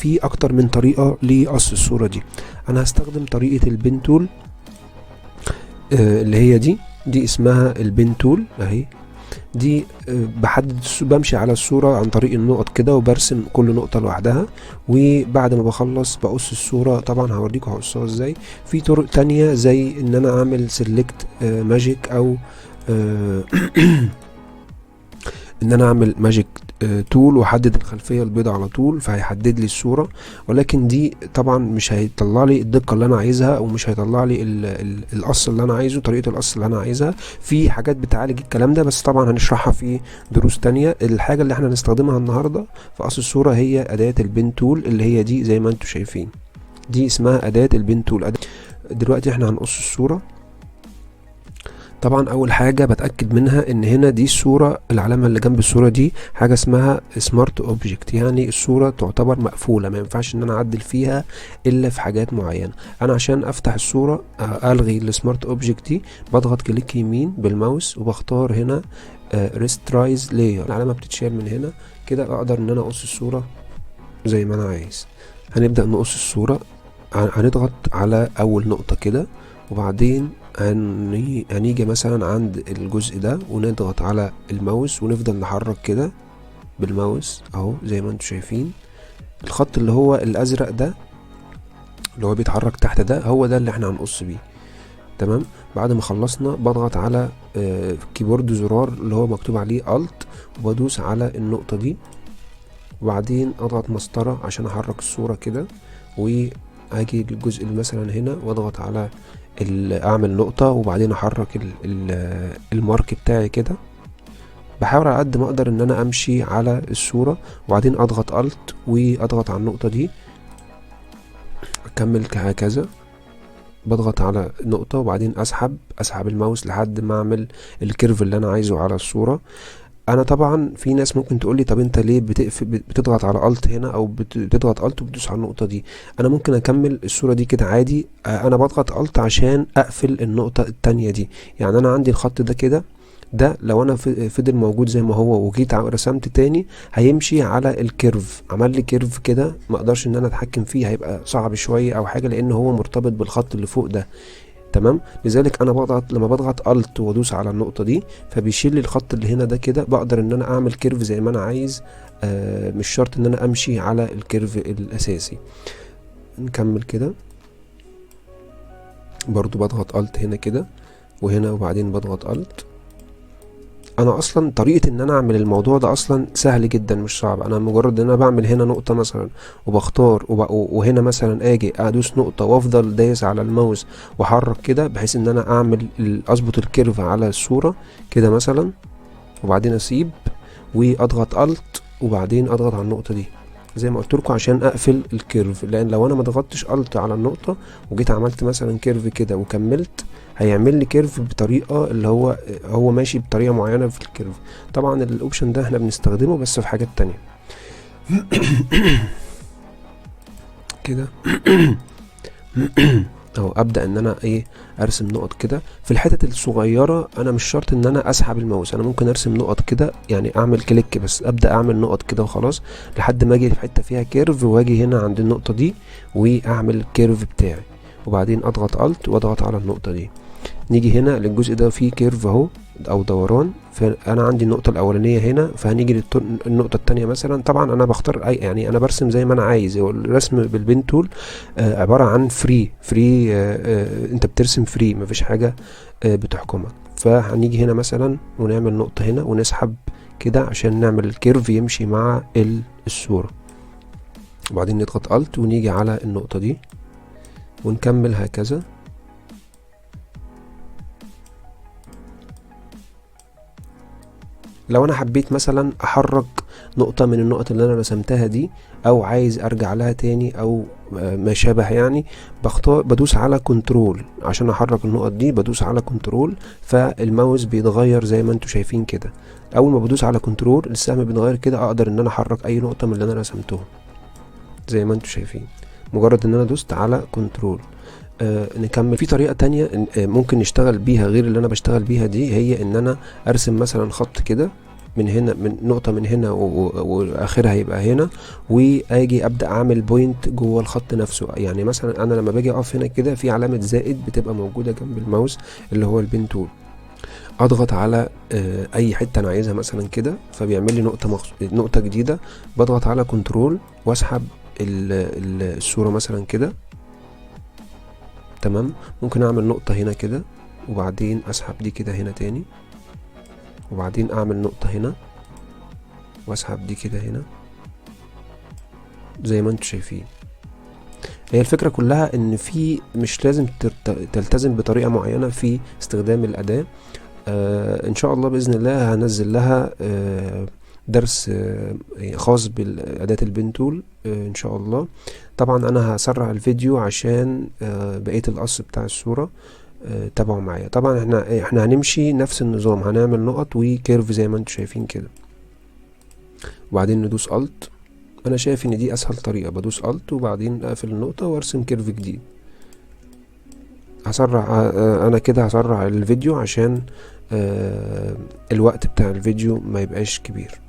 في اكتر من طريقه لقص الصورة دي. انا هستخدم طريقه ال pen tool، اللي هي دي اسمها ال pen tool اهي. دي بحدد بمشي على الصورة عن طريق النقط كده، وبرسم كل نقطة لوحدها، وبعد ما بخلص بقص الصورة. طبعا هوريكم هقصها ازاي. في طرق تانية زي ان انا اعمل select magic، او ان انا اعمل magic tool واحدد الخلفية البيضاء على طول، فهيحدد لي الصورة، ولكن دي طبعا مش هيطلع لي الدقة اللي انا عايزها، ومش هيطلع لي القص اللي انا عايزه، طريقة القص اللي انا عايزها. في حاجات بتعالج الكلام ده، بس طبعا هنشرحها في دروس تانية. الحاجة اللي احنا هنستخدمها النهاردة في قص الصورة هي أداة ال pen tool، اللي هي دي زي ما انتم شايفين، دي اسمها أداة ال pen tool. دلوقتي احنا هنقص الصورة. طبعا اول حاجة بتأكد منها ان هنا دي الصورة، العلامة اللي جنب الصورة دي حاجة اسمها smart object، يعني الصورة تعتبر مقفولة، ما ينفعش ان انا اعدل فيها الا في حاجات معينة. انا عشان افتح الصورة، الغي ال smart object دي، بضغط click يمين بالماوس وبختار هنا، rasterize layer، العلامة بتتشال من هنا كده، اقدر ان انا اقص الصورة زي ما انا عايز. هنبدأ نقص الصورة، هنضغط على اول نقطة كده، وبعدين هنيجي مثلا عند الجزء ده ونضغط على الماوس ونفضل نحرك كده بالماوس اهو زي ما انتم شايفين. الخط اللي هو الازرق ده اللي هو بيتحرك تحت ده هو ده اللي احنا هنقص بيه. تمام. بعد ما خلصنا بضغط على keyboard زرار اللي هو مكتوب عليه Alt، وبدوس على النقطة دي، وبعدين اضغط مسطرة عشان احرك الصورة كده، واجي للجزء اللي مثلا هنا واضغط على اعمل نقطة، وبعدين احرك ال mark بتاعي كده. بحاول على قد ما اقدر ان انا امشي على الصورة، وبعدين اضغط Alt واضغط على النقطة دي، اكمل هكذا، بضغط على نقطة وبعدين اسحب الماوس لحد ما اعمل ال curve اللي انا عايزه على الصورة. انا طبعا في ناس ممكن تقولي طب انت ليه بتضغط على Alt هنا، او بتضغط Alt وبتدوس على النقطة دي. انا ممكن اكمل الصورة دي كده عادي. انا بضغط Alt عشان اقفل النقطة التانية دي. يعني انا عندي الخط ده كده، ده لو انا فضل موجود زي ما هو وجيت رسمت تاني هيمشي على ال curve، عمل لي curve كده ما اقدرش ان انا اتحكم فيه، هيبقى صعب شوية او حاجة، لان هو مرتبط بالخط اللي فوق ده. تمام. لذلك انا لما بضغط Alt وادوس على النقطة دي فبيشيل لي الخط اللي هنا ده كده، بقدر ان انا اعمل curve زي ما انا عايز، مش شرط ان انا امشي على ال curve الاساسي. نكمل كده، برضو بضغط Alt هنا كده وهنا، وبعدين بضغط Alt. انا اصلا طريقة ان انا اعمل الموضوع ده اصلا سهل جدا مش صعب. انا مجرد ان انا بعمل هنا نقطة مثلا وبختار وهنا مثلا اجي ادوس نقطة وافضل دايس على الماوس واحرك كده بحيث ان انا اظبط ال curve على الصورة كده مثلا، وبعدين اسيب واضغط Alt وبعدين اضغط على النقطة دي زي ما قلت لكم عشان اقفل ال curve، لان لو انا ما ضغطتش Alt على النقطة وجيت عملت مثلا curve كده وكملت هيعمل لي curve بطريقة اللي هو ماشي بطريقة معينة في ال curve. طبعا ال option ده احنا بنستخدمه بس في حاجات تانية كده. اهو ابدا ان انا ارسم نقط كده في الحتت الصغيرة. انا مش شرط ان انا اسحب الماوس، انا ممكن ارسم نقط كده، يعني اعمل click بس ابدا اعمل نقط كده وخلاص لحد ما اجي في حتة فيها curve، واجي هنا عند النقطة دي واعمل ال curve بتاعي، وبعدين اضغط Alt واضغط على النقطة دي. نيجي هنا للجزء ده فيه curve اهو او دوران، فانا عندي النقطة الاولانية هنا، فهنيجي للنقطة التانية مثلا. طبعا انا بختار اي، يعني انا برسم زي ما انا عايز. هو الرسم بال pen tool، عبارة عن free، انت بترسم free، مفيش حاجة، بتحكمك. فهنيجي هنا مثلا ونعمل نقطة هنا ونسحب كده عشان نعمل ال curve يمشي مع الصورة، وبعدين نضغط Alt ونيجي على النقطة دي ونكمل هكذا. لو انا حبيت مثلا احرك نقطة من النقط اللي انا رسمتها دي، او عايز ارجع لها تاني او ما شابه، بدوس على control عشان احرك النقط دي، بدوس على control فالماوس بيتغير زي ما انتم شايفين كده. اول ما بدوس على control السهم بيتغير كده، اقدر ان انا احرك اي نقطة من اللي انا رسمتهم زي ما انتم شايفين، مجرد ان انا دوست على control. نكمل في طريقة تانية ممكن نشتغل بيها غير اللي انا بشتغل بيها دي، هي ان انا ارسم مثلا خط كده من هنا، من نقطة من هنا واخرها يبقى هنا، واجي ابدأ اعمل point جوه الخط نفسه. يعني مثلا انا لما باجي اقف هنا كده في علامة زائد بتبقى موجودة جنب الماوس اللي هو ال pen tool، اضغط على اي حتة انا عايزها مثلا كده، فبيعمل لي نقطة جديدة. بضغط على control واسحب الصورة مثلا كده، تمام. ممكن اعمل نقطة هنا كده، وبعدين اسحب دي كده هنا تاني، وبعدين اعمل نقطة هنا واسحب دي كده هنا، زي ما انتم شايفين. هي الفكرة كلها ان في مش لازم تلتزم بطريقة معينة في استخدام الأداة. ان شاء الله بإذن الله هنزل لها درس خاص بأداة ال pen tool ان شاء الله. طبعا انا هسرع الفيديو عشان بقية القص بتاع الصورة، تابعوا معايا. طبعا احنا هنمشي نفس النظام، هنعمل نقط و curve زي ما انتم شايفين كده، وبعدين ندوس Alt. انا شايف ان دي اسهل طريقة، بدوس Alt وبعدين اقفل النقطة وارسم curve جديد. انا كده هسرع الفيديو عشان الوقت بتاع الفيديو ما يبقاش كبير.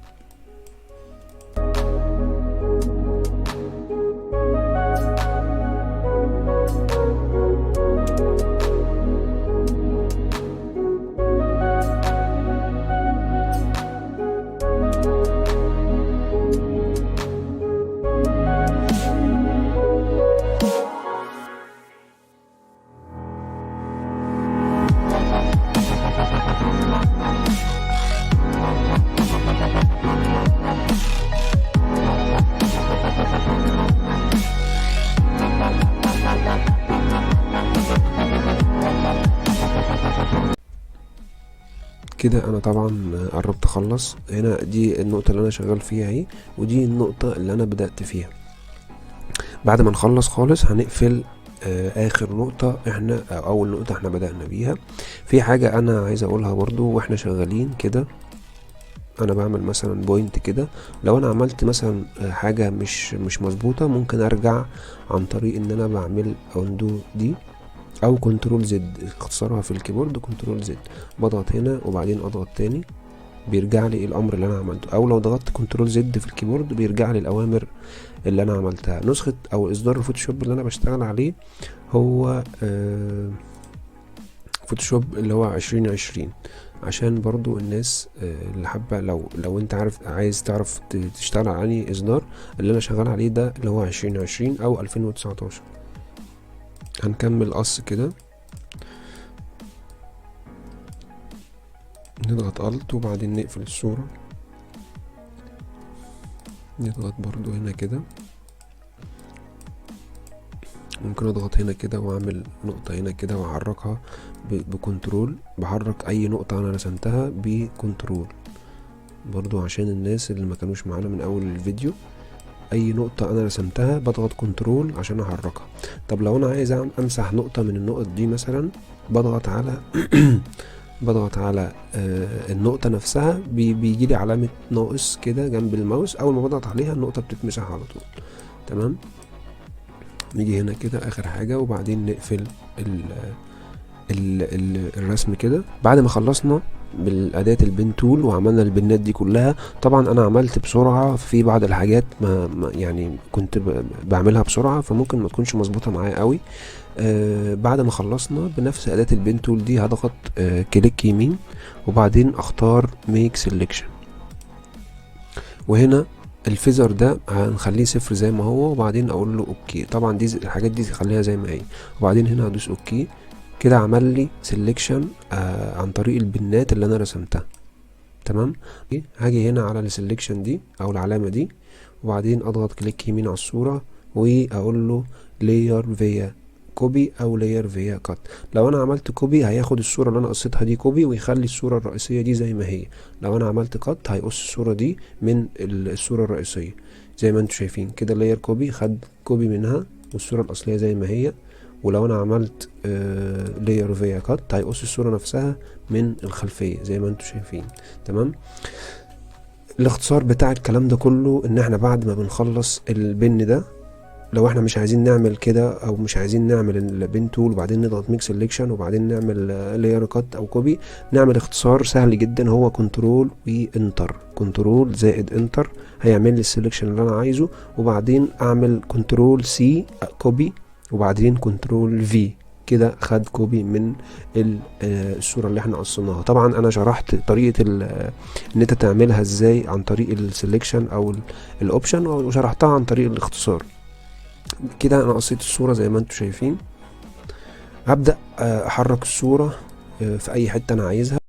كده انا طبعا قربت اخلص. هنا دي النقطة اللي انا شغال فيها اهي، ودي النقطة اللي انا بدأت فيها. بعد ما نخلص خالص هنقفل اخر نقطة احنا، او اول نقطة احنا بدأنا بيها. في حاجة انا عايز اقولها برضو واحنا شغالين كده، انا بعمل مثلا point كده، لو انا عملت مثلا حاجة مش مظبوطة ممكن ارجع عن طريق ان انا بعمل undo دي او control Z، اختصارها في ال keyboard control Z. بضغط هنا وبعدين اضغط تاني بيرجع لي الامر اللي انا عملته، او لو ضغطت control Z في ال keyboard بيرجع لي الاوامر اللي انا عملتها. نسخة او اصدار الفوتوشوب اللي انا بشتغل عليه هو فوتوشوب اللي هو 2020، عشان برضو الناس اللي حابة، لو انت عايز تعرف تشتغل على انهي اصدار، اللي انا شغال عليه ده اللي هو 2020 او 2019. هنكمل قص كده، نضغط Alt وبعدين نقفل الصورة، نضغط برضو هنا كده، ممكن اضغط هنا كده واعمل نقطة هنا كده واحركها ب control، بحرك اي نقطة انا رسمتها ب control برضو عشان الناس اللي ما كانوش معانا من اول الفيديو. اي نقطة انا رسمتها بضغط control عشان احركها. طب لو انا عايز امسح نقطة من النقط دي مثلا، بضغط على النقطة نفسها، بيجي لي علامة ناقص كده جنب الماوس، اول ما بضغط عليها النقطة بتتمسح على طول. تمام، نيجي هنا كده اخر حاجة وبعدين نقفل الرسم كده. بعد ما خلصنا بالأداة ال pen tool وعملنا ال pen ات دي كلها، طبعا انا عملت بسرعة في بعض الحاجات ما يعني كنت بعملها بسرعة فممكن ما تكونش مظبوطة معايا قوي. بعد ما خلصنا بنفس أداة ال pen tool دي هضغط click يمين وبعدين اختار make selection، وهنا ال feather ده هنخليه 0 زي ما هو، وبعدين اقول له okay. طبعا دي الحاجات دي خليها زي ما هي، وبعدين هنا هدوس okay. كده عمل لي selection عن طريق ال pen ات اللي انا رسمتها. تمام، هاجي هنا على ال selection دي او العلامه دي، وبعدين اضغط click يمين على الصوره واقول له layer via copy او layer via cut. لو انا عملت copy هياخد الصوره اللي انا قصيتها دي copy ويخلي الصوره الرئيسيه دي زي ما هي. لو انا عملت cut هيقص الصوره دي من الصوره الرئيسيه زي ما انتم شايفين كده. layer copy خد copy منها والصوره الاصليه زي ما هي. ولو انا عملت layer via cut هيقص الصوره نفسها من الخلفيه زي ما انتم شايفين. تمام، الاختصار بتاع الكلام ده كله ان احنا بعد ما بنخلص ال pen ده لو احنا مش عايزين نعمل كده، او مش عايزين نعمل ال pen tool وبعدين نضغط make selection وبعدين نعمل layer cut او copy، نعمل اختصار سهل جدا، هو control و enter. control زائد enter هيعمل لي ال selection اللي انا عايزه، وبعدين اعمل control C copy وبعدين control V، كده خد copy من الصورة اللي احنا قصيناها. طبعا انا شرحت طريقة ان انت تعملها ازاي عن طريق ال selection او ال option، وشرحتها عن طريق الاختصار. كده انا قصيت الصورة زي ما انتم شايفين. هبدأ احرك الصورة في اي حتة انا عايزها.